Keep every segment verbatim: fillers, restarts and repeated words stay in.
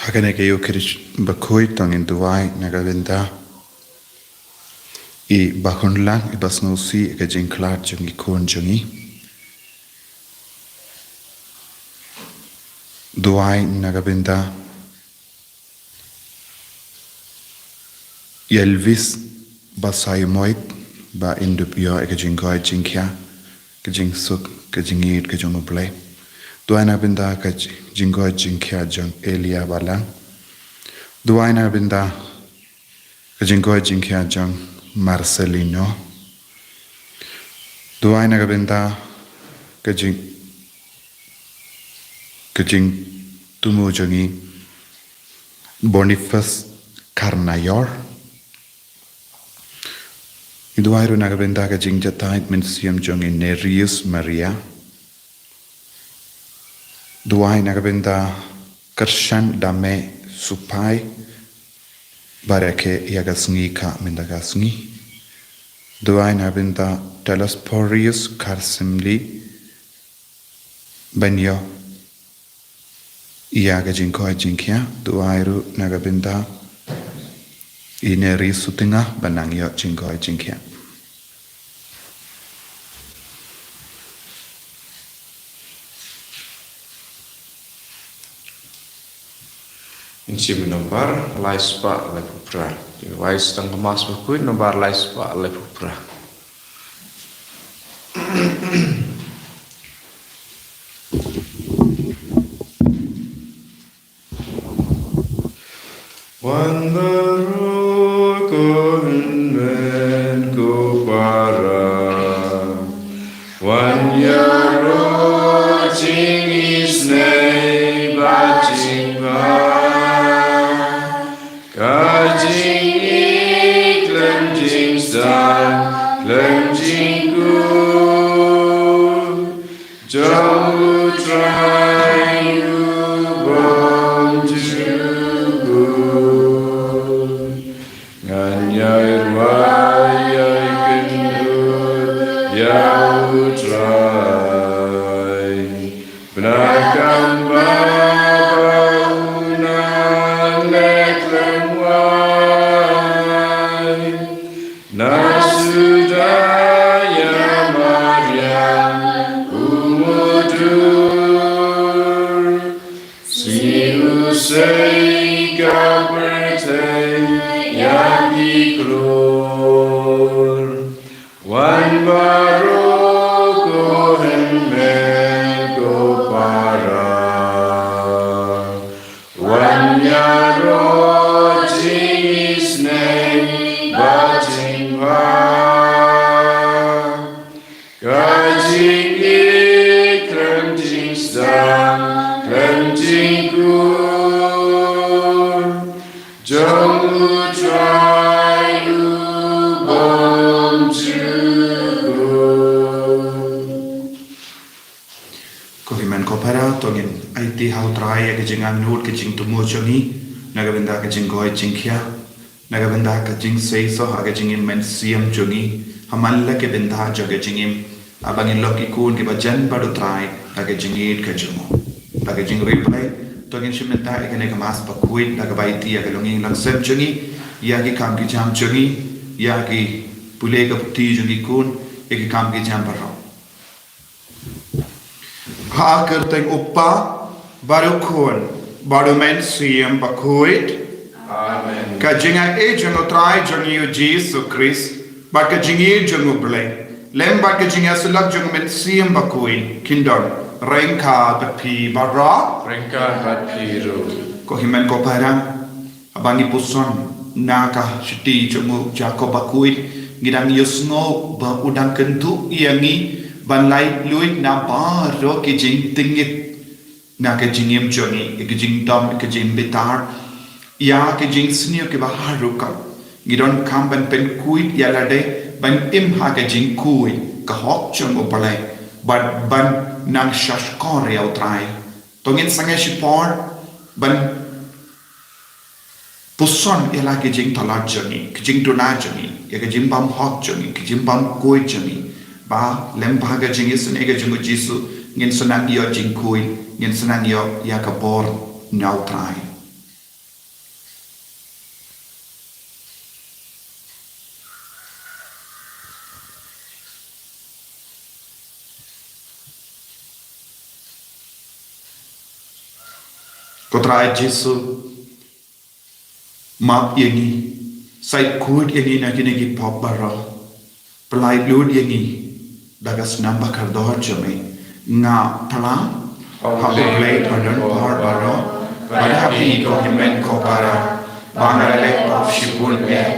Ha kane ka Eucharist bakhuid to ngin duwai na ka bynta i Bah Khunlang, i ba sngewsih ka jingkhlad jong i khun jong i. Duwai na ka bynta i Elvis Basaiawmoit, ba in dup ïoh ïa ka jingkoit jingkhiah, ka jingsuk, ka jingïeit ka jong U Blei. Duwai na ka bynta ka jingkoit jingkhiah jong Elia Balang. Duwai na ka bynta ka jingkoit jingkhiah jong Marcelino. Duwai na ka bynta ka jing, ka jingthmu jong i Boniface Karnaior. Ngi duwai ruh na ka bynta ka jingjahthait mynsiem jong i Nereus Maria. Duwai na ka bynta Kyrshan Dame Supai, ba rakhe ïa ka sngi ka mynta ka sngi. Duwai na ka bynta Telesphorus Karsimli, ban ïoh ïa ka jingkoit jingkhiah. Duwai ruh na ka bynta i Neri Sutinga, ban nang ïoh jingkoit jingkhiah. Ngin shim nombar lai spah laiphew phra. Jingduwai tang ka Mass bakhuid nombar lai spah laiphew phra. Wan baroh ko hynmen ko para, wan ïaroh jingisynei bad jingbha, ka jingïeit khlem jingsdang khlem jingkhuid jong U Trai U Bymjukut. Ngan ïai rwai ïai kynduh ïa U Trai, bad kumba ba u nang leh khlem wai. Na suda ïa mariang u mudui, sngi u sei ka pyrthei ïa ki klur. Wan baroh ko hynmen ko para, wan ïaroh jingisynei bad jingbha, ka jingïeit khlem jingsdang khlem jingkhuid jong U Trai U Bymjukut. Ko hynmen ko para, to ngin aiti ha U Trai ïa ka jingangnud ka jingthmu jong ngi, na ka bynta ka jingkoit jingkhiah, na ka bynta ka jingseisoh ha ka jingim mynsiem jong ngi, ha man la ka bynta jong ka jingim, haba ngin long ki khun kiba jan bad U Trai da ka jingïeit ka jong u. Da ka jingriewblei, to ngin shim bynta ïa kane ka Mass bakhuid da kaba aiti ïa ka longïing longsem jong ngi, ïa ki kam ki jam jong ngi, ïa ki pule ka puthi jong ki khun, ïa ki kam ki jam baroh. Ha ka kyrteng U Kpa, bad U Khun, bad U Mynsiem Bakhuid. Amen. Ka jingaiei jong U Trai jong ngi U Jisu Khrist, bad ka jingïeit jong U Blei, lem bad ka jingïasyllok jong U Mynsiem Bakhuid, kin don ryngkat bad phi baroh. Ryngkat bad phi ruh. Ko hynmen ko para, haba ngi puson na ka shithi jong u Jakob Bakhuid, ngi dang ïohsngew ba u dang kynduh ïa ngi ban laitluid na baroh ki jingtngit na ka jingim jong ngi, ïa ka jingdom, ïa ka jingbitar, ïa ka jingsniew kiba har rukom. Ngi donkam ban pynkhuid ïa lade, ban im ha ka jingkhuid ka hok jong U Blei, bad ban nang shahshkor ïa U Trai. To ngin sangeh shipor ban puson ïa la ka jingtlot jong ngi, ka jingduna jong ngi, ïa ka jingbymhok jong ngi, ka jingbymkhuid jong ngi. Ba lem bad ka jingisynei ka jong U Jisu, ngin sa nang ïoh jingkhuid, ngin sa nang ïoh ïa ka bor na U Trai. Ko Trai Jisu, map ïa ngi, sa khuid ïa ngi na kine ki pop baroh. Pyllait lut ïa ngi da ka snam ba kordor jong me. Nga phla ha U Blei badonbor baroh, bad ha phi ko hynmen ko para, ba nga la leh pop shibun eh,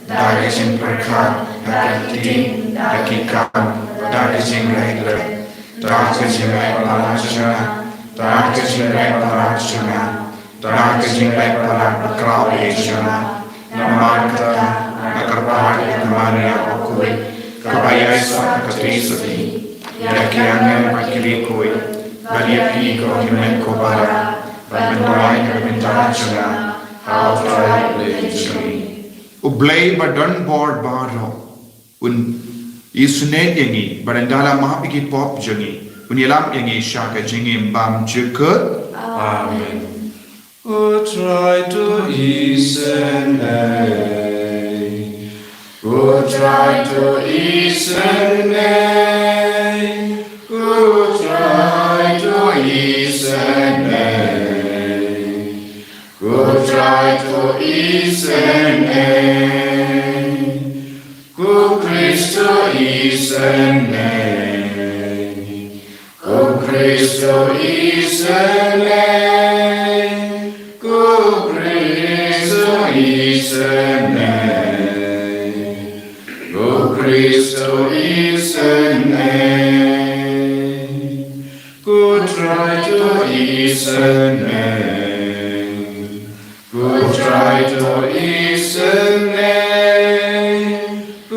da ka jingpyrkhat, da ka ktien, da ki kam, da ka jingleh leh, da ka jingleh palat jong nga, da ka jingleh palat jong nga, da ka jingleh palat bakhraw eh jong nga. Namar kata nga kyrpad ïa ka Maria bakhuid, kaba ïaisah ha ka kti sotti ïa ki angel bad ki riewkhuid, bad ïa phi ko hynmen ko para, ban duwai na ka bynta jong nga ha U Trai U Blei jong ngi. U Blei badonbor baroh un isynei ïa ngi, bad ynda la map ïa ki pop jong ngi, un ïalam ïa ngi sha ka jingim bymjukut. Amen. U Trai to isynei. U Trai to isynei. U Trai to isynei. U Trai to isynei. U Khrist to isynei. U Khrist to isynei. U Khrist to isynei. U Khrist to isynei. U Trai to isynei. U Trai to isynei. U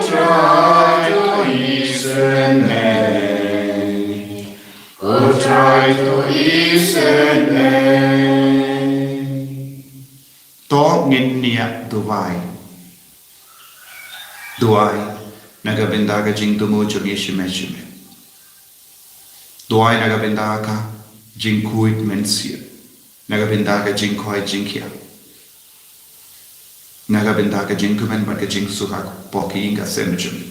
Trai to isynei. U Trai to isynei. To ngin ïa duwai. Duwai na ka bynta ka jingthmu jong ngi shimet shimet. Duwai na ka bynta ka jingkhuid mynsiem. Na ka bynta ka jingkhoi jingkhiah. Na ka bynta ka jingkmen bad ka jingsuk ha ka pok ïing ka sem jong ngi.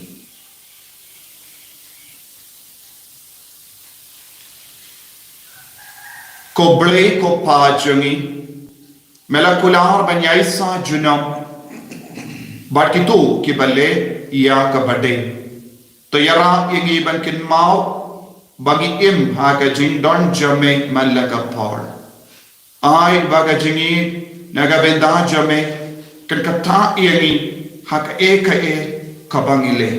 Ko Blei ko Pa jong ngi, me la kular ban ïaisah junom bad kito kiba leh ïa kaba dei. To ïarap ïa ngi ban kynmaw ba ngi im ha ka jingdon jong me man la ka por. Ai ba ka jingïeit na ka bynta jong me kan ktah ïa ngi ha kaei kaei kaba ngi leh.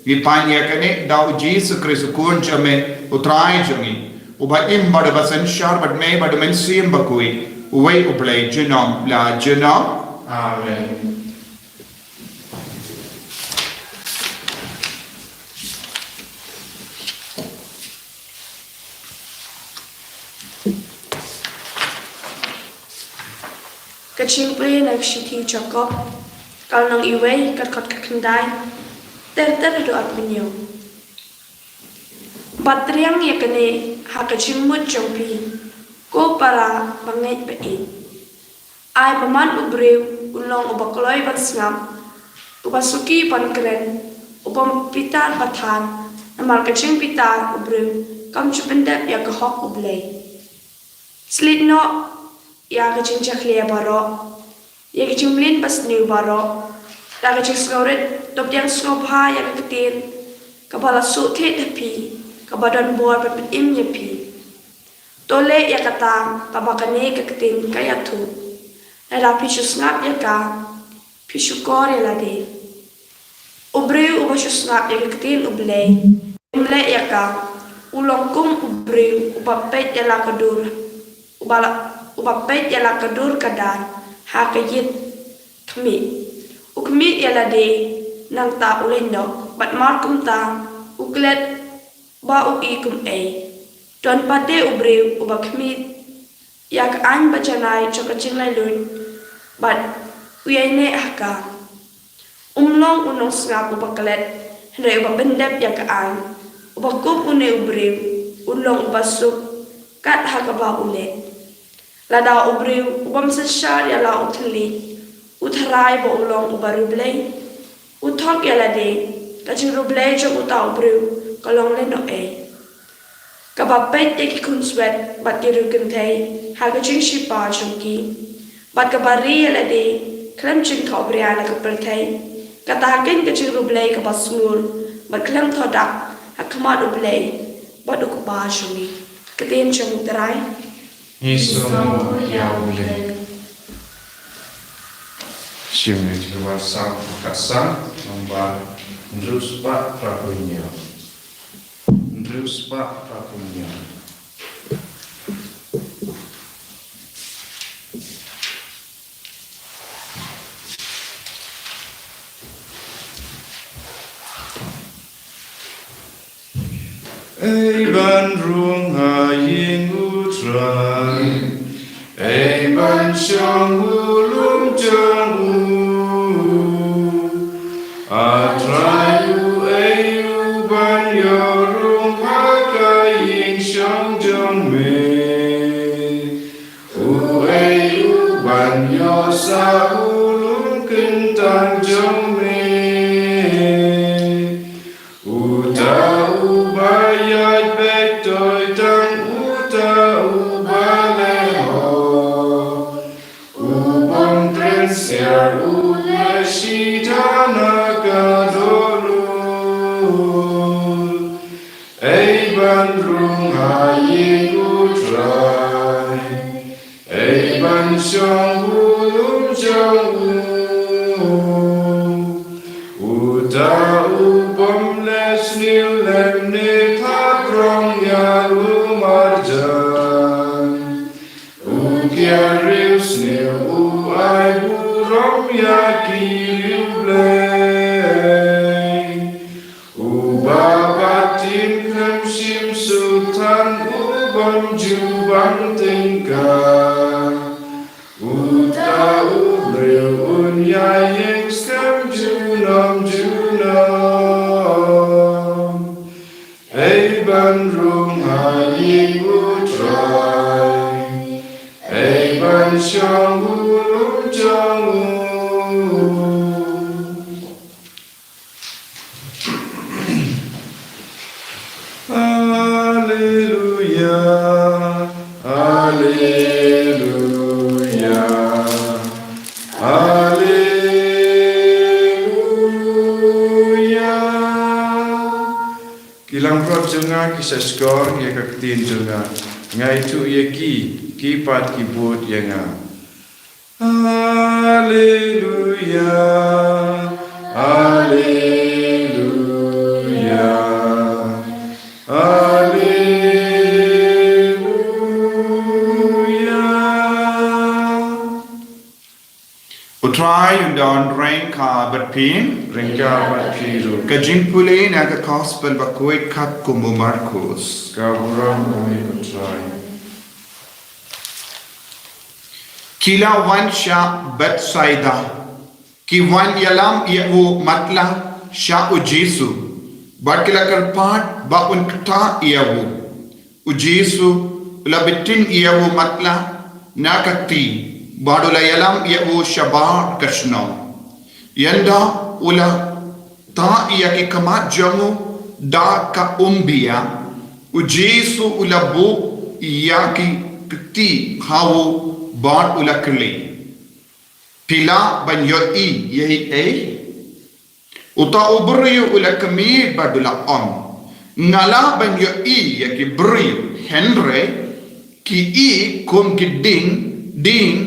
Ngi pan ïa kane da U Jisu Khrist U Khun jong me, U Trai jong ngi, uba im bad uba synshar bad me bad U Mynsiem Bakhuid, uwei U Blei junom la junom. Amen. Ka jingpule na ka shithi Jakob, ka lynnong iwei, ka dkhot ka khyndai ter ter haduh arphew hynñiew. Bad triang ïa kane ha ka jingmut jong phi, ko para bangeit ba ïeit. Ai ba man u briew un long uba kloi ban sngap, uba suki ban kren, uba bitar ba thar, namar ka jingbitar u briew kam ju pyndep ïa ka hok U Blei. Slieh noh ïa ka jingjakhlia baroh, ïa ka jingmlien basniew baroh, da ka jingsngewrit to pdiang sngewbha ïa ka ktien kaba la shu thied ha phi, kaba don bor ban pynim ïa phi. To leh ïa kata, tangba kane ka ktien ka ïathuh. Lada phi shu sngap ïa ka, phi shu kor ïa lade. U briew uba shu sngap ïa ka ktien U Blei, um leh ïa ka, u long kum u briew uba peit ïa la ka dur, uba la, uba peit ïa la ka dur ka dar ha ka ïit khmih. U khmih ïa lade, nangta u leit noh, bad mar kumta u klet ba u i kum ei. Don pat de u briew uba khmih ïa ka aiñ ba janai jong ka jinglaitluid, bad u ïaineh ha ka. Um long u nongsngap uba klet, hynrei uba pyndep ïa ka aiñ, uba kup une u briew, un long uba suk kat ha kaba u leh. Lada u briew u bym synshar ïa la u thylliej, u tharai ba u long uba riewblei, u thok ïa lade, ka jingriewblei jong uta u briew ka long lehnohei? Kaba peit ïa ki khunswet bad ki riewkynthei ha ka jingshipa jong ki, bad kaba ri ïa lade khlem jingkhaubria na ka pyrthei, kata kein ka jingriewblei kaba sngur bad khlem thoh dak ha khmat U Blei bad U Kpa jong ngi. Ka ktien jong U Trai. Ngi sngewnguh ïa U Blei. Shim ïa ka Baibl Salm khatsan, nombar hynriew spah phra phew hynñiew. Hynriew spah phra phew hynñiew. Ei ban rung ha ïing U Trai, ei ban shong ha u lum jong u. A Trai, uei u ban ïoh rung ha ka ïing shong jong me? Uei u ban ïoh sah ha u lum kyntang jong me? Uta uba ïaid beit toi tang uta uba leh hok, u bym kren siar, u leh shi da na ka dohnud. Ei ban rung ha ïing U Trai, ei ban shong ha u lum jong u. Uta u bym leh sniew lymne phabrong ïa u marjan. U kiar riewsniew, u ai burom ïa ki riewblei. Uba bat tim khlem shim suk than, u bym ju bang tyngka. Uta u briew un ïaïeng skhem junom junom. Ei ban rung ha ïing U Trai, ei ban shong ha u lum jong u. Alleluia, alleluia, alleluia. Ki langbrot jong nga ki sa shkor ïa ka ktien jong nga. Nga ithuh ïa ki, ki pat ki bud ïa nga. Alleluia, alleluia, alleluia. U Trai un don ryngkat bad phi. Ryngkat bad phi ruh. Ka jingpule na ka Gospel ba kawei katkum u Markos. Ka burom ïa me ko Trai. Ki la wan sha Bethsaida. Ki wan ïalam ïa u matlah sha u Jisu. Bad ki la kyrpad ba un ktah ïa u. U Jisu u la btin ïa u matlah na ka kti, bad u la ïalam ïa u shabar ka shnong. Ynda u la tah ïa ki khmat jong u da ka umbia, u Jisu u la buh ïa ki kti ha u bad u la kylli, Phi lah ban ïohi ïa ei? Uta u briew u la khmih bad u la ong, Nga lah ban ïohi ïa ki briew, hynrei ki i kum ki dieng dieng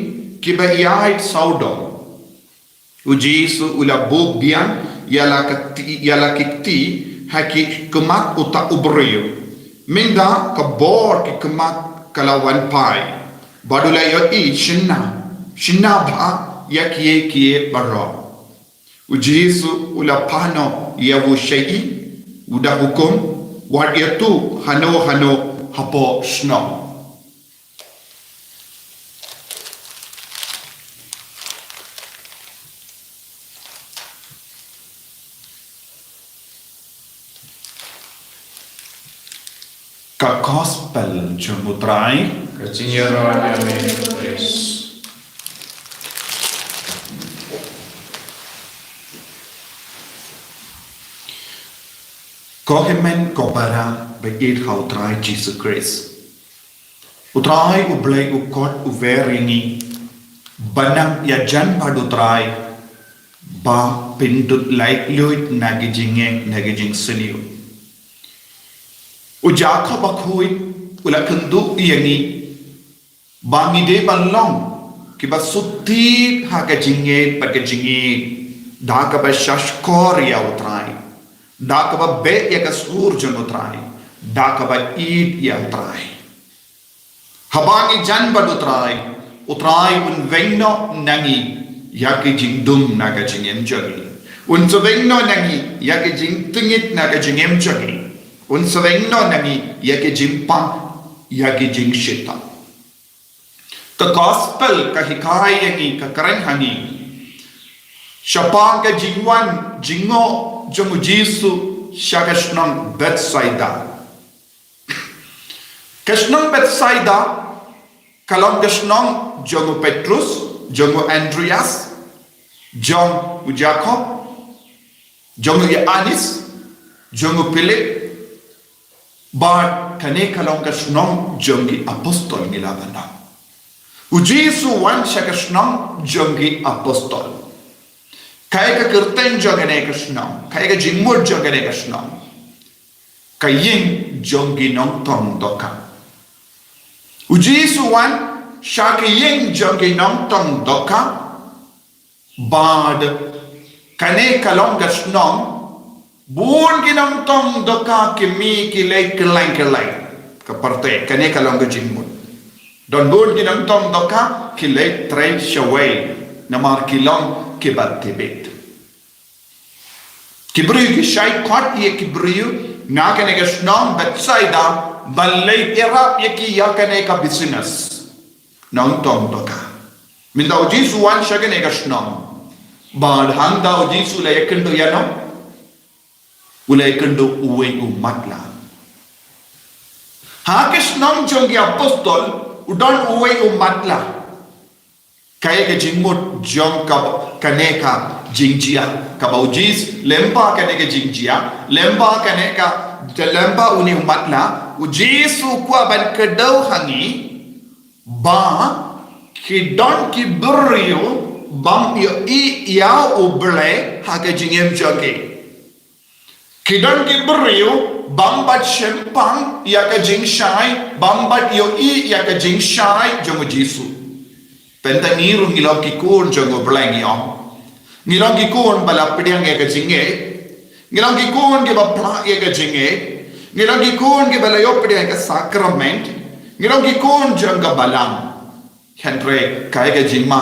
kiba ïaid sawdong. U Jisu u la buh biang ïa la ka kti, ïa la ki kti ha ki khmat uta u briew. Mynta ka bor ki khmat ka la wan phai, bad u la ïohi shynna, shynna bha ïa kiei kiei baroh. U Jisu u la phah noh ïa u shaei uba hukum, wat ïathuh hano hano hapoh shnong. Ka Gospel jong u Trai. Ka jingïaroh ïa me, Khrist. Ko hynmen ko para ba-ïeit ha u Trai Jisu Khrist. U Trai U Blei u khot u wer ïa ngi ban nang ïajan bad u Trai, ba pynduh laitluid na ki jingeh, na ki jingsniew. U Jakob bakhuid u la kynduh ïa ngi ba ngi dei ban long kiba suk tied ha ka jingngeit bad ka jingïeit, da kaba shahshkor ïa u Trai, da kaba beh ïa ka sur jong u Trai, da kaba ïeit ïa u Trai. Haba ngi jan bad u Trai, u Trai un weng noh na ngi ïa ki jingdum na ka jingim jong ngi. Un sa weng noh na ngi ïa ki jingtngit na ka jingim jong ngi. Un sa weng noh na ngi ïa ki jingpang, ïa ki jingshitom. Ka Gospel ka hikai ïa ngi, ka kren ha ngi shaphang ka jingwan jngoh jong u Jisu sha ka shnong Bethsaida. Ka shnong Bethsaida ka long ka shnong jong u Petrus, jong u Andreas, jong u Jakob, jong u Ïoannis, jong u Philip, bad kane ka long ka shnong jong ki apostol, ngi lah ban ong. U Jisu wan sha ka shnong jong ki apostol. Kaei ka kyrteng jong kane ka shnong, kaei ka jingmut jong kane ka shnong? Ka ïing jong ki nongtong dohkha. U Jisu wan sha ka ïing jong ki nongtong dohkha. Bad kane ka long ka shnong bun ki nongtong dohkha ki mih ki leit kylleng kylleng. Ka pyrthei, kane ka long ka jingmut. Don bun ki nongtong dohkha ki leit trei shawei, namar ki long kiba tbit. Ki briew ki shait khot ïa ki briew na kane ka shnong Bethsaida ban leit ïarap ïa ki ïa kane ka business nongtong dohkha. Mynta u Jisu wan sha kane ka shnong, bad hangta u Jisu u la ïakynduh ïano? U la ïakynduh uwei u matlah. Ha ka shnong jong ki apostol u don uwei u matlah. Kaei ka jingmut jong ka, kane ka jingjia kaba u Jisu, lyngba kane ka jingjia, lyngba kane ka, lyngba une u matlah, u Jisu u kwah ban kdew ha ngi ba ki don ki briew bym ïohi ïa u Blei ha ka jingim jong ki. Ki don ki briew bym pat shemphang ïa ka jingshai, bym pat ïohi ïa ka jingshai jong u Jisu. Mynta ngi ruh ngi long ki khun jong u Blei, ngi ong. Ngi long ki khun ba la pdiang ïa ka jingngeit. Ngi long ki khun kiba plah ïa ka jingngeit. Ngi long ki khun kiba la ïoh pdiang ïa ka sakrament. Ngi long ki khun jong ka balang. Hynrei kaei ka jingma,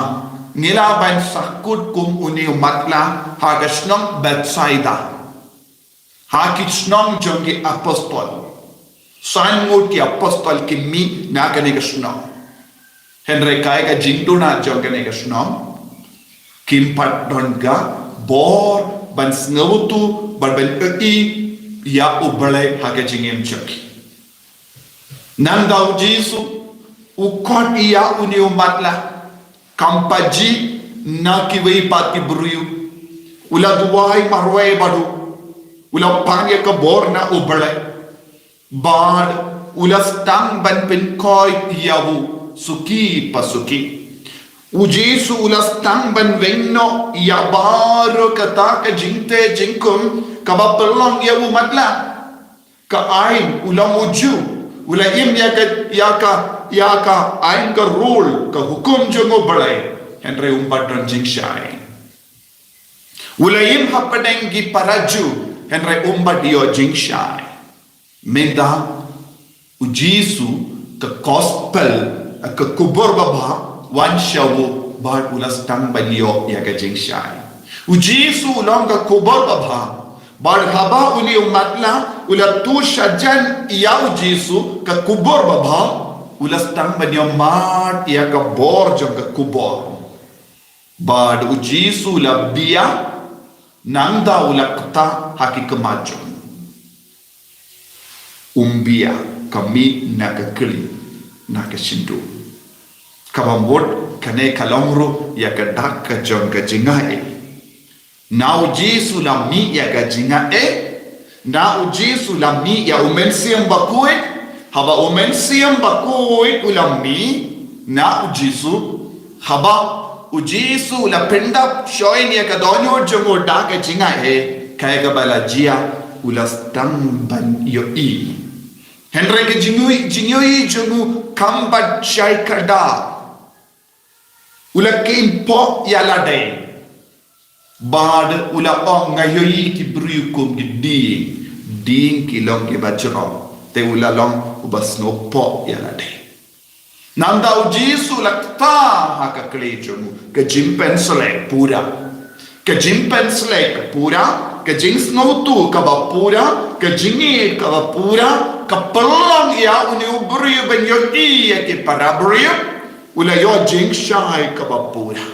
ngi lah ban sahkut kum une u matlah ha ka shnong Bethsaida, ha ki shnong jong ki apostol. San ngut ki apostol ki mih na kane ka shnong. Hynrei kaei ka jingduna jong kane ka shnong, kim pat don ka bor ban sngewthuh, ban, ban ïohi ïa u Blei ha ka jingim jong ki. Nangta u Jisu u khot ïa une u matlah, kam pat jih na kiwei pat ki briew. U la duwai marwei bad u, u la pan ïa ka bor na u Blei. Bad u la sdang ban pynkhiah ïa u suki pa suki. U Jisu u la sdang ban weng noh ïa baroh kata ka jingteh jingkhum kaba pynlong ïa u matlah. Ka aiñ, u long u Jiw, u la im ïa ka, ïa ka, ïa ka aiñ, ka rule, ka hukum jong u Blei. Hynrei um pat don jingshai. U la im hapdeng ki para Jiw, hynrei um pat ïoh jingshai. Mynta u Jisu, ka gospel, ka khubor babha, wan sha u, bad u la sdang ban ïoh ïa ka jingshai. U Jisu u long ka khubor babha, bad haba une u matlah u la tuh shajan ïa u Jisu, ka khubor babha, u la sdang ban ïoh mad ïa ka bor jong ka khubor. Bad u Jisu u la bia, nangta u la kta ha ki khmat jong u. Um bia, ka mih na ka kli, na ka shyntur. Kaba mut kane ka long ruh ïa ka dak ka jong ka jingaiei. Na u Jisu la mih ïa ka jingaiei. Na u Jisu la mih ïa u Mynsiem Bakhuid. Haba u Mynsiem Bakhuid u la mih na u Jisu, haba u Jisu u la pyndap shongshit ïa ka dohnud jong u da ka jingaiei, kaei kaba la jia, u la sdang ban ïohi. Hynrei ka jingïohi, jingïohi jong u kam pat shai kyrdan. U la kheiñ poh ïa lade. Bad u la ong, nga ïohi ki briew kum ki dieng, dieng ki long kiba jrong. Te u la long uba sngew poh ïa lade. Nangta u Jisu u la kta ha ka kli jong u, ka jingpynsleh pura. Ka jingpynsleh ka pura, ka jingsngewthuh kaba pura, ka jingïeit kaba pura, ka pynlong ïa une u briew ban ïohi ïa ki para briew, u la ïoh jingshai kaba pura.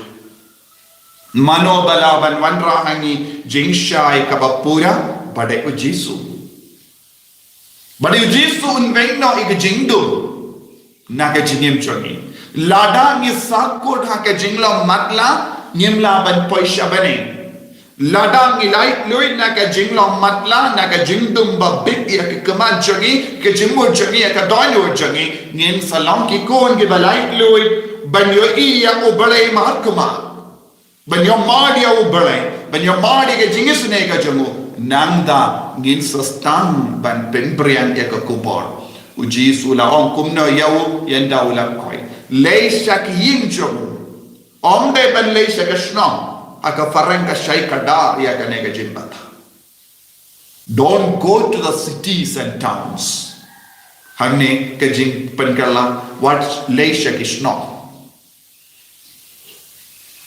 Mano ba lah ban wanrah ha ngi jingshai kaba pura? Ba dei u Jisu. Ba dei u Jisu un weng noh ïa ka jingdum na ka jingim jong ngi. Lada ngi sahkut ha ka jinglong matlah, ngim lah ban poi sha bneng. Lada ngi laitluid na ka jinglong matlah, na ka jingdum ba bit ïa ka khmat jong ngi, ka jingmut jong ngi, ïa ka dohnud jong ngi, ngin sa long ki khun kiba laitluid ban ïohi ïa U Blei markhmat. Ban ïohmad ïa U Blei, ban ïohmad ïa ka jingisynei ka jong u, nangta ngin sa sdang ban pynpriang ïa ka khubor. U Jisu u la ong kumno ïa u, ynda u la koi? Leit sha ki ïing jong u. Ym dei ban leit sha ka shnong, ha ka phareng ka shai kyrdan ïa kane ka jingbthah. Don't go to the cities and towns. Hangne ka jingpynkylla, wat leit sha ki shnong.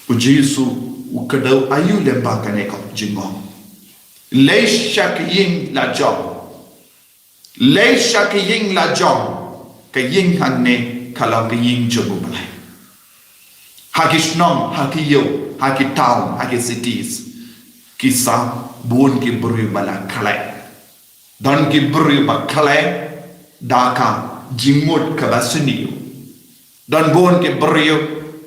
U Jisu u kdew aïu lem bad kane ka jingong? Leit sha ka ïing lajong. Leit sha ka ïing lajong. Ka ïing hangne ka long ka ïing jong U Blei. Ha ki shnong, ha ki ïew, ha ki town, ha ki cities, ki sa bun ki briew ba la khleh. Don ki briew ba khleh da ka jingmut kaba sniew. Don bun ki briew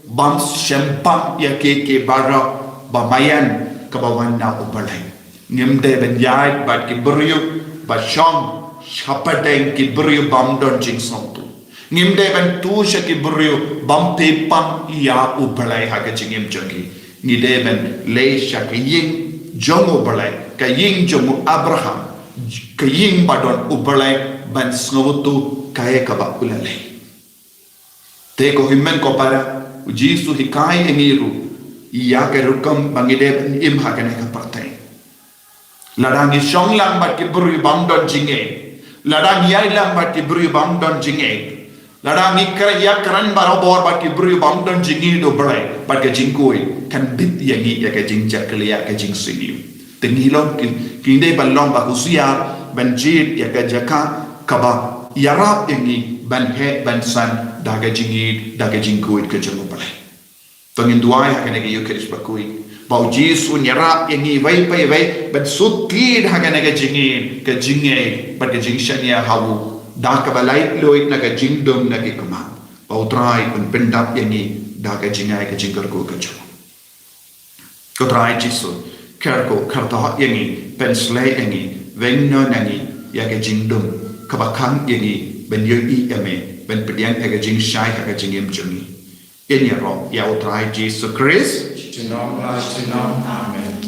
bym shym pang ïa kiei kiei baroh ba maïan kaba wan na U Blei. Ngim dei ban ïaid bad ki briew ba shong hapdeng ki briew bym don jingsngewthuh. Ngim dei ban tuh sha ki briew bym pang ïa U Blei ha ka jingim jong ngi. Ngi dei ban leit sha ka ïing jong U Blei, ka ïing jong u Abraham, ka ïing ba don U Blei, ban sngewthuh kaei kaba u la leh. Te ko hynmen ko para, u Jisu u hikai ïa ngi ruh ïa ka rukom ba ngi dei ban im ha kane ka pyrthei. Lada ngi shong lang bad ki briew bym don jingïeit, lada ngi ïaid lang bad ki briew bym don jingïeit, lada ngi kren, ïakren barabor bad ki briew bym don jingïeit, U Blei, bad ka jingkhuid kan bit ïa ngi ïa ka jingjahklia, ka jingsniew. Te ngi long ki, ngi dei ban long ba husiar ban jied ïa ka jaka kaba ïarap ïa ngi ban heh ban san da ka jingïeit, da ka jingkhuid ka jong U Blei. To ngin duwai ha kane ka Ïukharist bakhuid ba u Jisu un ïarap ïa ngi iwei pa iwei ban suk tied ha kane ka jingïeit, ka jingïeit bad ka jingshaniah ha u, da kaba laitluid na ka jingdum na ki khmat, ba U Trai un pyndap ïa ngi da ka jingai ka jingkyrkhu ka jong u. Ko Trai Jisu, kyrkhu, kyrteng ïa ngi, pynshlei ïa ngi, weng noh na ngi ïa ka jingdum kaba khang ïa ngi ban ïohi ïa me, ban pdiang ïa ka jingshai ha ka jingim jong ngi. Ïa ngi ïaroh ïa U Trai Jisu Khrist. Junom la junom. Amen.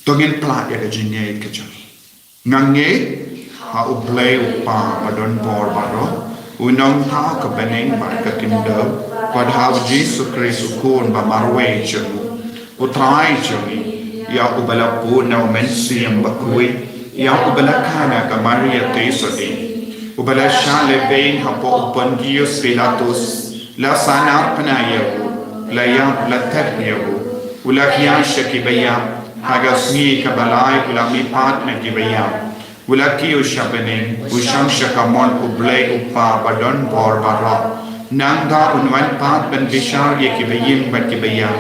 To ngin pla ïa ka jingngeit ka jong ngi. Nga ngeit ha U Blei U Kpa ba don bor baroh, u nongthaw ka bneng bad ka khyndew, bad ha U Jisu Khrist u Khun ba marwei jong u, U Trai jong ngi, ïa uba la bun na U Mynsiem Bakhuid, ïa uba la kha na ka Maria Theisotti, uba la shah lehbeiñ hapoh u Pontius Pilatus, la sahnarphna ïa u, la ïap, la thep ïa u, u la khiah sha kiba ïap, ha ka sngi kaba lai u la mihpat na kiba ïap, u la kiew sha bneng, u shong sha kamon U Blei U Kpa ba don bor baroh. Nangta un wan pat ban bishar ïa kiba ïeng bad kiba ïap.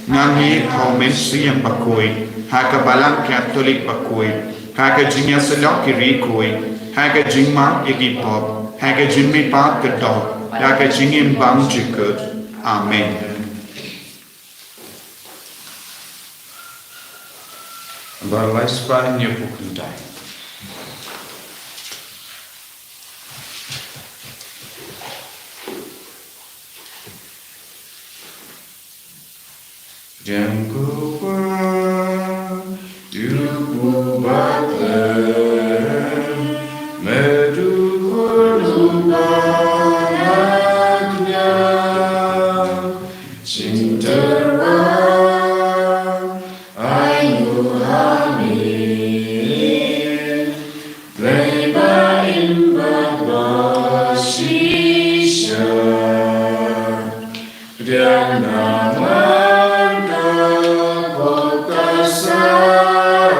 Nga ngeit ha U Mynsiem Bakhuid, ha ka Balang Katholik bakhuid, ha ka jingïasyllok ki riewkhuid, ha ka jingmap ïa ki pop, ha ka jingmihpat ka doh, ha ka jingim bymjukut. Amen. Ba lai spah ñiew phew khyndai. Pdiang ko Pa, to pynbeit lem, me to khun u Balang Katholik. Jingtyrwa ai nguh ha me, Blei ba im bad ba shisha. Pdiang namar ka pop ka san,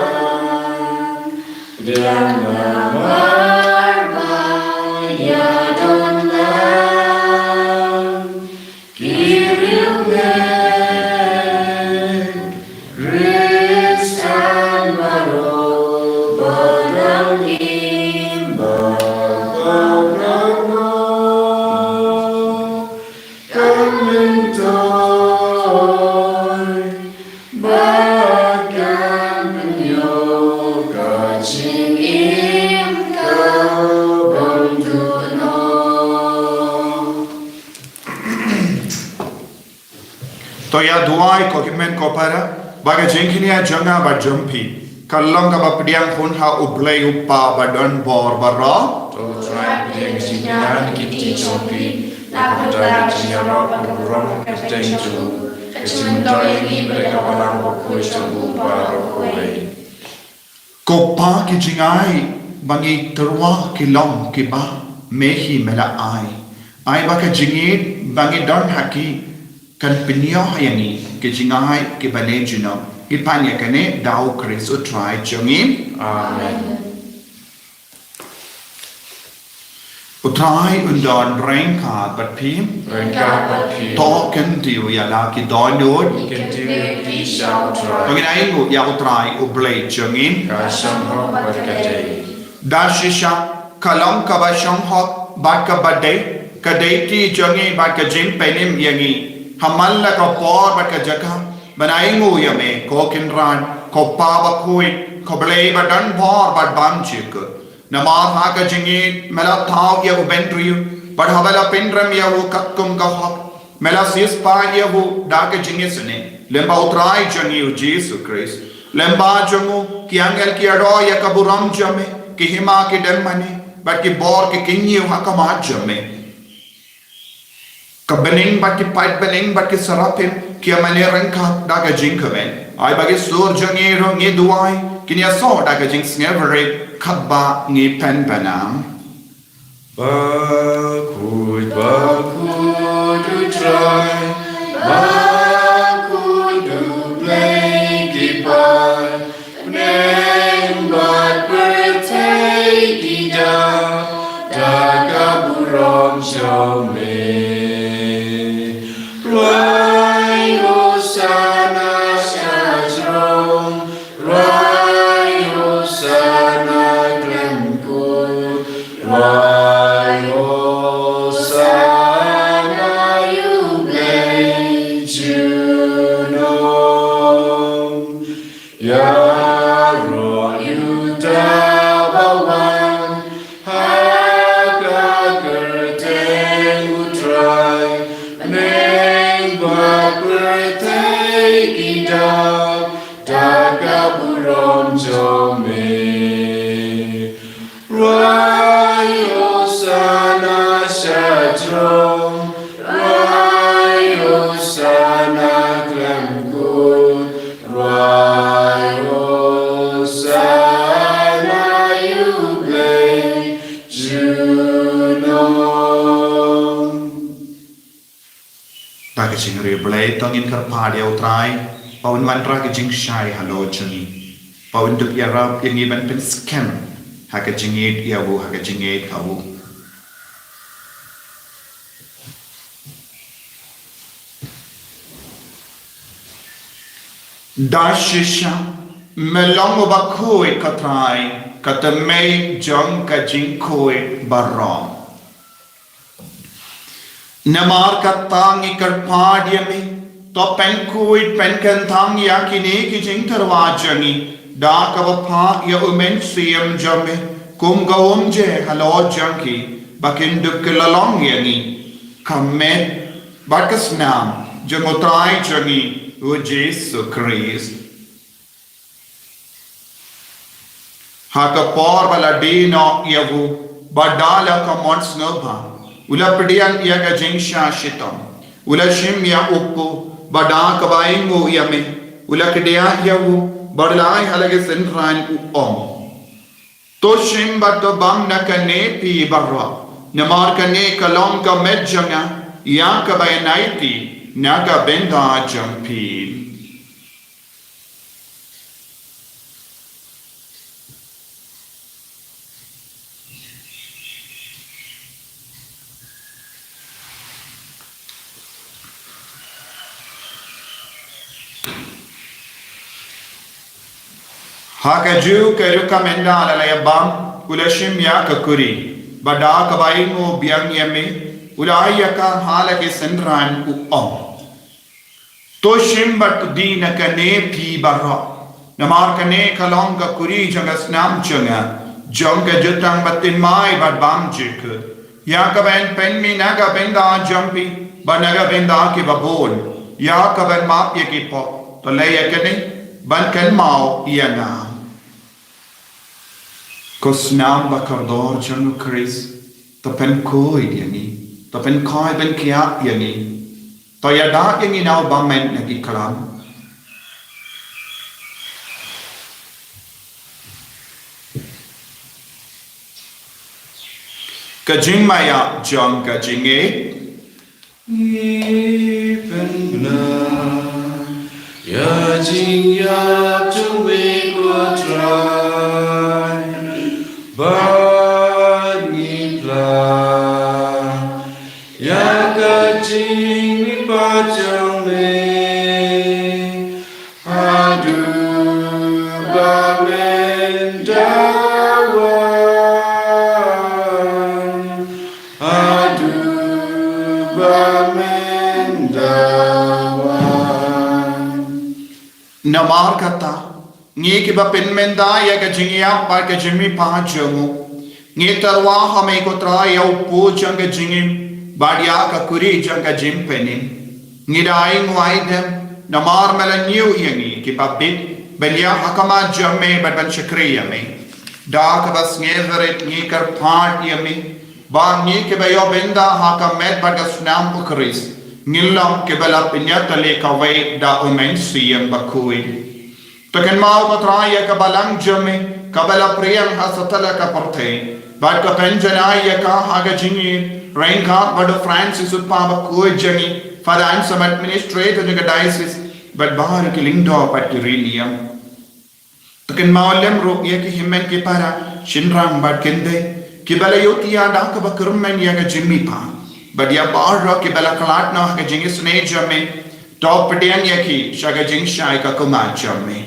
pdiang namar ba ïadon lang ki riewngeit Khristan baroh, ba dang im bad ba dang noh. Ka myntoi ba kan pynïoh ka jingim ka bym duh noh. To ïa duwai ko hynmen ko para, ba ka jingkñia jong nga bad jong phi kan long kaba pdiang hun ha U Blei U Kpa ba don bor baroh. To U Trai pdiang ka jingkñia na ki kti jong phi, na ka bynta ka jingïaroh ka burom ka kyrteng jong u, ka jingmyntoi ïa ngi bad ïa ka Balang bakhuid jong u baroh kawei. Ko Pa, ki jingai ba ngi tyrwa ki long kiba me hi me la ai. Ai ba ka jingïeit ba ngi don ha ki kan pynïoh ïa ngi ki jingai kiba leh junom. Ngi pan ïa kane da U Khrist U Trai jong ngi. Amen. U Trai un don ryngkat bad phi. Ryngkat bad phi. To kyntiew ïa la ki dohnud. Kyntiew ïa phi sha U Trai. To ngin ainguh ïa U Trai U Blei jong ngi. Ka shong hok bad ka dei. Da shisha ka long kaba shong hok bad kaba dei, ka dei kti jong ngi bad ka jingpynim ïa ngi ha man la ka por bad ka jaka ban ainguh ïa me, ko Kynrad, ko Pa bakhuid, ko Blei ba don bor bad bymjukut. Namar ha ka jingïeit me la thaw ïa u bynriew, bad haba la pynrem ïa u katkum ka hok, me la siewspah ïa u da ka jingisynei lyngba U Trai jong ngi U Jisu Khrist. Lyngba jong u ki angel ki ïaroh ïa ka burom jong me, ki hima ki dem mane bad ki bor ki kynñiew ha khmat jong me. Ka bneng bad ki paidbneng bad ki saraphim ki ïa mane ryngkat da ka jingkmen. Ai ba ki sur jong ngi ruh, ngi duwai, kin ïasoh da ka jingsngewrit katba ngi pynbna. Bakhuid, bakhuid U Trai, bakhuid U Blei ki paidbneng bad pyrthei ki da da ka burom jong me. Rwai Hosana sha jrong, rwai Hosana khlem kut, rwai Hosana ïa U Blei. Da ka jingriewblei to ngin kyrpad ïa U Trai ba un wanrah ka jingshai halor jong ngi, ba un dup ïarap ïa ngi ban pynskhem ha ka jingïeit ïa u, ha ka jingïeit ha u. Da shisha, me long uba khuid, ko Trai, ka tymmen jong ka jingkhuid baroh. Namar kata ngi kyrpad ïa me, to pynkhuid pynkyntang ïa kine ki jingtyrwa jong ngi da kaba phah ïa U Mynsiem jong me kum ka umje halor jong ki, ba kin dup kylla long ïa ngi ka met bad ka snam jong U Trai jong ngi, U Jisu Khrist. Ha ka por ba la die noh ïa u, bad da la ka mon sngewbha, u la pdiang ïa ka jingshah shitom, u la shim ïa u kpu, bad da kaba ainguh ïa me, u la kdiah ïa u, bad u la ai ha la ki synran, u ong: To shim bad to bam na kane phi baroh, namar kane ka long ka met jong nga ïa kaba ïaid na ka bynta jong phi. Ha kajuh ka rukom ynda la ïa bam, u la shim ïa ka kuri, bad da kaba ainguh biang ïa me, u la ai ïa ka ha la ki synran, u ong: To shim bad to die na kane phi baroh, namar kane ka long ka kuri jong ka snam jong nga, jong ka jutang bathymmai bad bymjukut, ïa kaba yn pynmih na ka bynta jong phi bad na ka bynta kiba bun, ïa kaban map ïa ki pop. To leh ïa kane ban kynmaw ïa nga. Ko snam ba kordor jong U Khrist, to pynkhuid ïa ngi, to pynkhuid, pynkhiah ïa ngi. To ïada ïa ngi na u bymman na ki klam. Ka jingmaïa jong ka jingïeit. Ngi pynbna ïa jingïap jong me, ko Trai, bad ngi phla ïa ka jingmihpat jong me haduh ba men da wan, haduh ba men da wan. Namar kata, ngi kiba pynmynta ïa ka jingïap bad ka jingmihpat jong u, ngi tyrwa ha me, ko Trai, ïa u kpu jong ka jingim bad ïa ka kuri jong ka jingpynim. Ngi da ainguh aidem namar me la ñiew ïa ngi kiba bit ban ïaid ha khmat jong me bad ban shakri ïa me. Da kaba sngewrit ngi kyrpad ïa me ba ngi kiba ïoh bynta ha ka met bad ka snam U Khrist, ngin long kiba la pynïatylli kawei da U Mynsiem Bakhuid. To kynmaw, ko Trai, ïa ka balang jong me kaba la pdiang ha satlak ka pyrthei, bad ka pynjanai ïa ka ha ka jingïeit ryngkat bad u Francis u kpa bakhuid jong ngi, Father Anselm, administrator jong ka diocese, bad baroh ki lyngdoh bad ki riewniam. To kynmaw lem ruh ïa ki hynmen ki para, shynrang bad kynthei, kiba la ïohthiah da kaba kyrmen ïa ka jingmihpat, bad ïa baroh kiba la khlad noh ha ka jingisynei jong me. To pdiang ïa ki sha ka jingshai ka khmat jong me.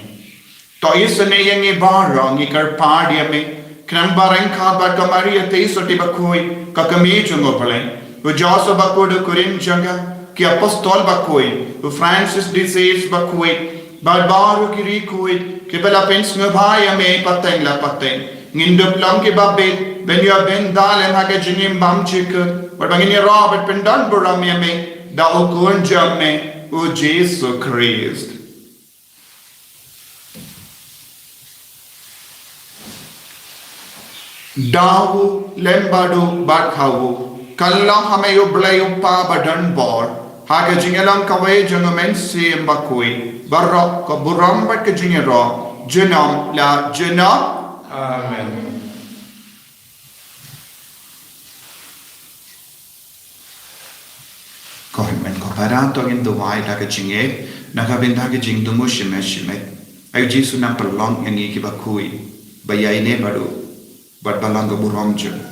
To isynei ïa ngi baroh, ngi kyrpad ïa me, khnang ba ryngkat bad ka Maria Theisotti bakhuid, ka kmie jong U Blei, u Joseph bakhuid u kurim jong ka, ki apostol bakhuid, u Francis de Sales bakhuid, bad baroh ki riewkhuid kiba la pynsngewbha ïa me pateng la pateng, ngin dup long kiba bit ban ïoh bynta lem ha ka jingim bymjukut, bad ba ngin ïaroh bad pyndonburom ïa me da u Khun jong me, u Jisu Khrist. Da u lem bad u bad ha u, kylla ha me U Blei U Kpa badonbor, ha ka jingïalang kawei jong U Mynsiem Bakhuid, baroh ka burom bad ka jingïaroh junom la junom. Amen. Ko hynmen ko Lada to ngin duwai da ka jingngeit, na ka bynta ka jingthmu shimet shimet, ai U Jisu un pynlong ïa ngi kiba khuid, ba ïaineh bad u, bad ba long ka burom jong u.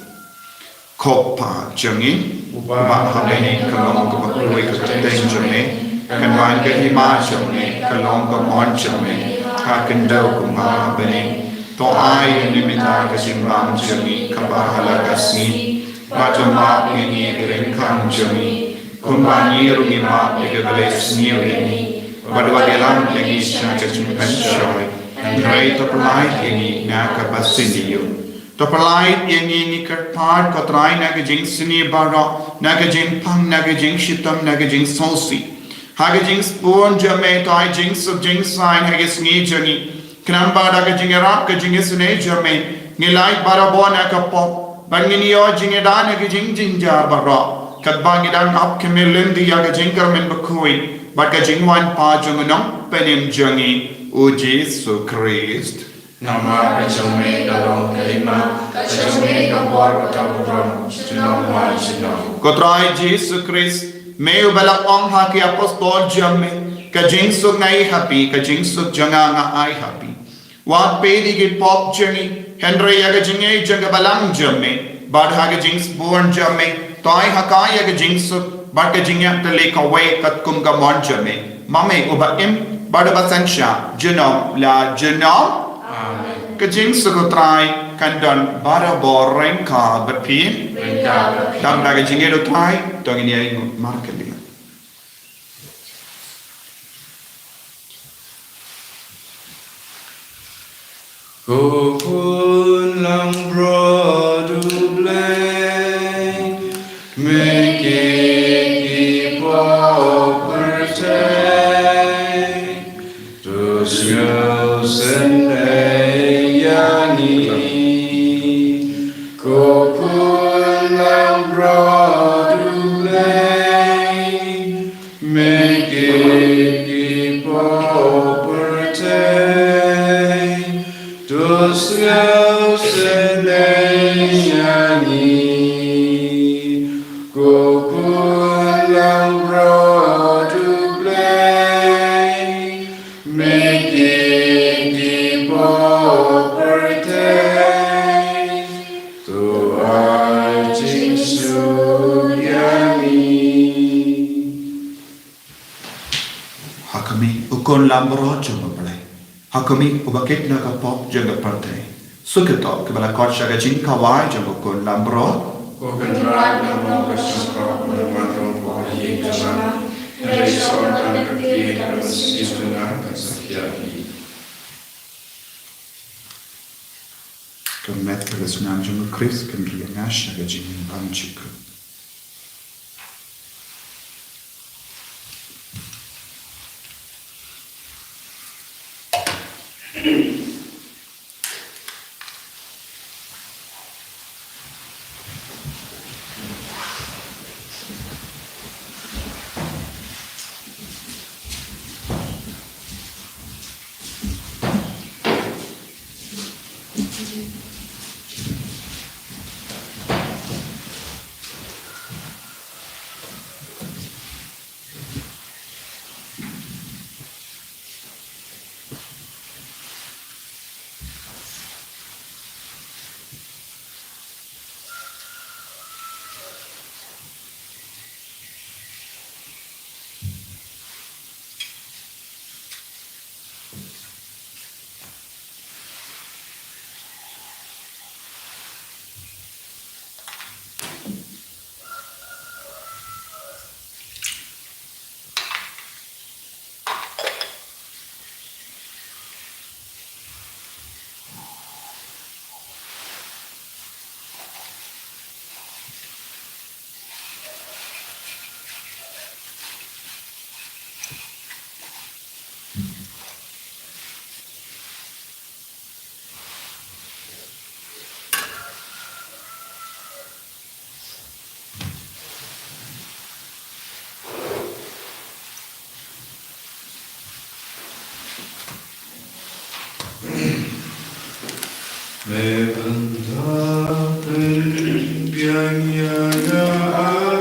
Ko Pa jong ngi, uba ha bneng, ka long kaba khuid ka kyrteng jong me, kan wan ka hima jong me, ka long ka mon jong me ha khyndew kumba ha bneng. To ai ïa ngi mynta ka jingbam jong ngi kaba ha la ka sngi, bad to map ïa ngi ki ryngkang jong ngi, kumba ngi ruh ngi map ïa kiba leh sniew ïa ngi, bad wat ïalam ïa ngi sha ka jingpynshoi, hynrei to pyllait ïa ngi na kaba sniew. To pyllait ïa ngi, ngi kyrpad ko Trai, na ka jingsniew baroh, na ka jingpang, na ka jingshitom, na ka jingsngewsih. Ha ka jingsbun jong me to ai jingsuk jingsaiñ ha ka sngi jong ngi. Khnang ba da ka jingïarap ka jingisynei jong me, ngin lait barabor na ka pop, bad ngin ïoh jingïada na ka jingjynjar baroh, katba ngi dang ap khmih lynti ïa ka jingkyrmen bakhuid bad ka jingwan pat jong u Nongpynim jong ngi, U Jisu Khrist. Namar ka jong me ka long ka hima, ka jong me ka bor bad ka burom, junom la junom. Ko Trai Jisu Khrist, me uba la ong ha ki apostol jong me, ka jingsuk nga ai ha phi, ka jingsuk jong nga nga ai ha phi. Wat peit ïa ki pop jong ngi, hynrei ïa ka jingngeit jong ka balang jong me, bad ha ka jingsbun jong me, to ai ha ka ïa ka jingsuk bad ka jingïatylli kawei katkum ka mon jong me, ma me uba im bad uba synshar junom la junom. Amen. Ka jingsuk U Trai kan don barabor ryngkat bad phi. Ryngkat bad phi. Dang da ka jingngeit U Trai, to ngin ïa ïeng markylliang. Ko Khun langbrot U Blei, me kit ki pop pyrthei, to sngewsynei ïa ngi. Ko Khun langbrot U Blei, me kit ki pop pyrthei, to sngewsynei ïa ngi. Ko Khun langbrot U Blei, me kit ki pop pyrthei, to ai jingsuk ïa ngi. Ha khmih, U Khun langbrot jong U Blei. Ha khmih, uba kit na ka pop jong ka pyrthei. Suk ïa kito kiba la khot sha ka jingkhawai jong U Khun langbrot. Ko Kynrad, nga ong ka shong kong, ba wan rung ha ïing jong nga. Hynrei shong tang ka kti, ha ka mynsiem jong nga kan sa khia ïa ngi. Ka met bad ka snam jong U Khrist kan khie ïa nga sha ka jingim bymjukut. Me bynta pynbiang ïa nga, ah,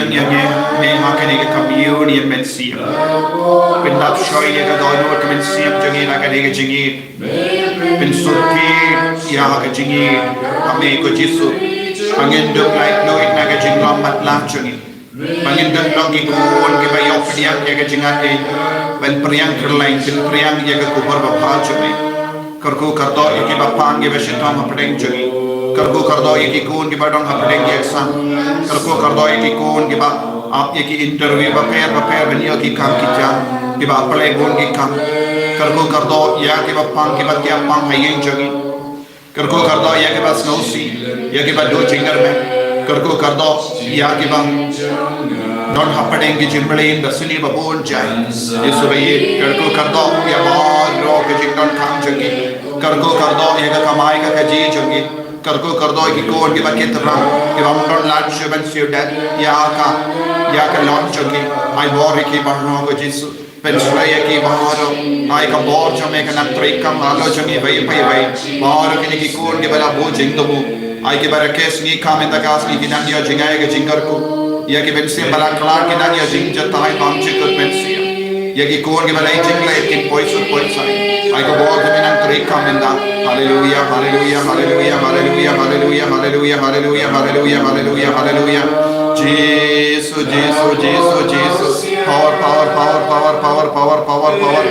ïa ngi, ne ha kane ka communion Mynsiem. Pyndap shoi ïa ka dohnud ka mynsiem jong ngi na kane ka jingïeit. Pynsyrkhei ïa ka jingïeit ha me ko Jisu. Ba ngin dup laitluid na ka jinglong matlah jong ngi. Ba ngin dup long ki khun kiba ïoh pdiang ïa ka jingaiei. Ban pdiang kyrleng, ban pdiang ïa ka khubor babha jong me. Kyrkhu kyrdoh ïa kiba pang kiba shitom hapdeng jong ngi. Kyrkhu kyrdoh ïa ki khun kiba don hapdeng ïa ka sang. Kyrkhu kyrdoh ïa ki khun kiba ap ïa ki interview bapher bapher ban ïoh ki kam ki jam. Kiba apply bun ki kam. Kyrkhu kyrdoh ïa kiba pang kiba thiah pang ha ïing jong ngi. Kyrkhu kyrdoh ïa kiba sngewsih, ïa kiba duh jingkyrmen. Kyrkhu kyrdoh ïa kiba don hapdeng ki jingpyllait ba sniew ba bun jait. Jisu ba ïeit, kyrkhu kyrdoh ïa baroh ka jingdonkam jong ngi. Kyrkhu kyrdoh ïa ka kamai ka kajih jong ngi. Kyrkhu kyrdoh ïa ki khun kiba kit rang, kiba ym don lad shuh ban siew dep ïa ka, ïa ka lon jong ngi. Ai bor ïa ki baroh ko Jisu. Pynslem ïa ki baroh. Ai ka bor jong me kan nang treikam halor jong ngi iwei pa iwei. Baroh kine ki khun kiba la buh jingthmu. Ai kiba rakhe sngi ka mynta ka sngi ki nang ïoh jngai ka jingkyrkhu. Ïa ki mynsiem ba la khlad ki nang ïoh jingjahthait bymjukut mynsiem. Ïa ki khun kiba la jingleh kin poi suk poi sai. Ai ka bor jong me nang treikam mynta. Haleluia, haleluia, haleluia, haleluia, haleluia, haleluia, haleluia, haleluia, haleluia, haleluia. Jisu, Jisu, Jisu, Jisu. Power, power, power, power, power, power, power, power.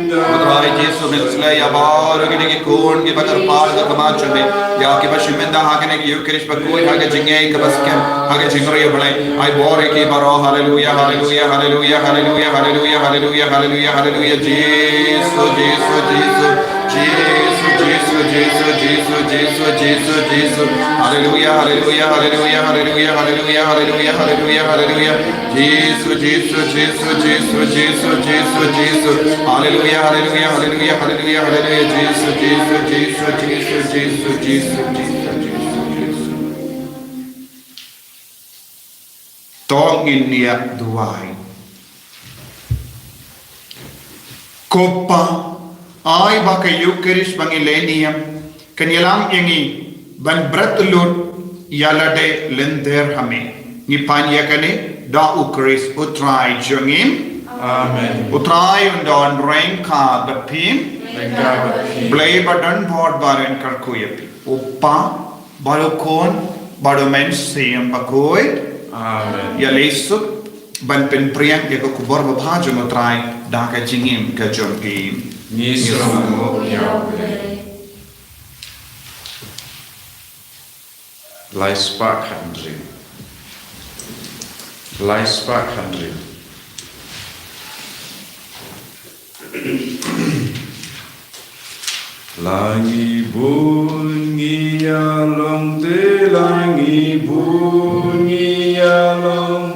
Ko Trai Jisu, pynslem ïa baroh kine ki khun kiba kyrpad ha khmat jong me. Ïa kiba shim mynta ha kane ka Eucharist ba khuid ha ka jingngeit kaba skhem ha ka jingriewblei. Ai bor ïa ki baroh. Haleluia, haleluia, haleluia, haleluia, haleluia, haleluia, haleluia, haleluia. Jisu, Jisu, Jisu. Jisu, Jisu, Jisu, Jisu, Jisu, Jisu, Jisu. Haleluia, haleluia, haleluia, haleluia, haleluia, haleluia, haleluia, haleluia. Jisu, Jisu, Jisu, Jisu, Jisu, Jisu, Jisu. Haleluia, haleluia, haleluia, haleluia, haleluia. Jisu, Jisu, Jisu, Jisu, Jisu, Jisu, Jisu, Jisu, Jisu. To ngin ïa duwai. Ko Pa, ai ba ka Eucharist ba ngi leh niam kan ïalam ïa ngi ban bret lut ïa lade lynter ha me. Ngi pan ïa kane da U Khrist U Trai jong ngi. Amen. U Trai un don ryngkat bad phi. Ryngkat bad phi. Blei ba don bor baroh un kyrkhu ïa phi. U Pa, bad U Khun, bad U Mynsiem Bakhuid. Amen. Ïaleh suk ban pynpriang ïa ka khubor babha jong U Trai da ka jingim ka jong ngi. Ngi sngewbha ïa U Blei. Lai spah khathynriew. Lai spah khathynriew. La ngi bun ngi ïalong te, la ngi bun ngi ïalong.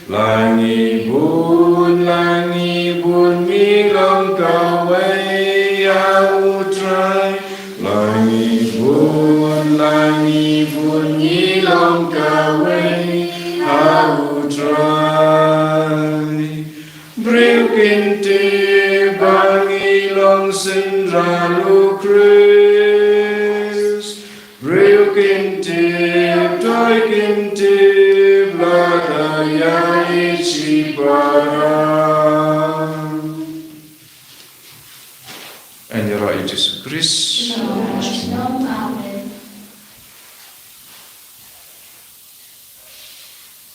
La ngi bun, la ngi bun ngi long kawei ha U Trai. La ngi bun, la ngi bun ngi long kawei ha U Trai. Briew kin tip ba ngi long synran U Khrist. Briew kin tip, toi kin tip, lada ïa i shipara. Yn ïaroh ïa U Jisu Khrist.